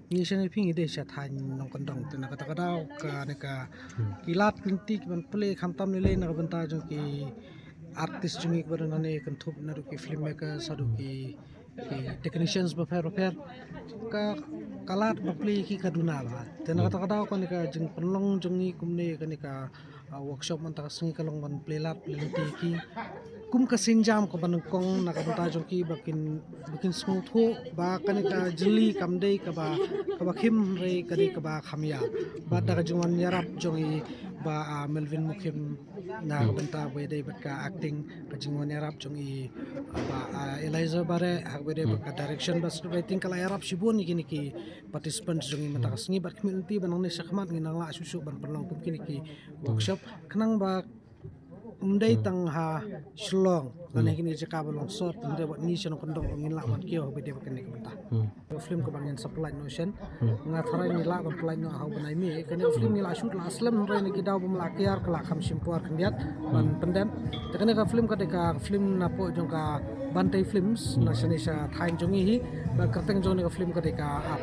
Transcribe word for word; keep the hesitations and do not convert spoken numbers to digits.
Ngi sha ngi phi ngi dei sha thaiñ nongkyndong, te na kata ka daw kane ka ki lad ki lynti ki ban plie khamtam lei lei na ka bynta jong ki artist jong ngi kiba don hangne, kynthup naduh ki filmmakers haduh ki, ki technicians bapher bapher. Ka, ka lad ba plie ki ka duna bha. Te na kata ka daw kane ka jingpynlong jong ngi kumne kane ka ah, workshop mynta ka sngi ka long ban plie lad plie lynti ki kum ka sienjam kaba nyngkong na ka bynta jong ki ba kin, ba kin sngewthuh ba kane ka jylli kam dei kaba, kaba khim, hynrei ka dei kaba kham ïa. Bad da ka jingwan ïarap jong i Bah, ah, Melvin Mukhim na ka bynta ba dei bad ka acting, ka jingwan ïarap jong i, ah, Bah, ah, Eliza Bareh ha kaba dei bad ka direction bad script writing, ka la ïarap shibun ïa kine ki participants jong ngi mynta ka sngi. Bad khmih lynti ba nangne shakhmat ngin nang lah shuh shuh ban pynlong kum kine ki workshop khnang ba ym dei tang ha Shillong lane kine ki jaka ba long sor, tang dei wat ngi sha nongkyndong ngin lah ban kiew ha ba dei ba kane ka bynta. Ka film kaba ngin sa pynlait noh shen, nga tharai ngi lah ban pynlait noh ha u bnai May. Kane ka film ngi la shoot la slem, hynrei na ki daw bym lah kiar ka la kham shim por khyndiat ban pyndep. Te kane ka film ka dei ka film napoh jong ka Bantei Films na shane sha thaiñ jong ngi hi. Ba kyrteng jong kane ka film ka dei ka Ap.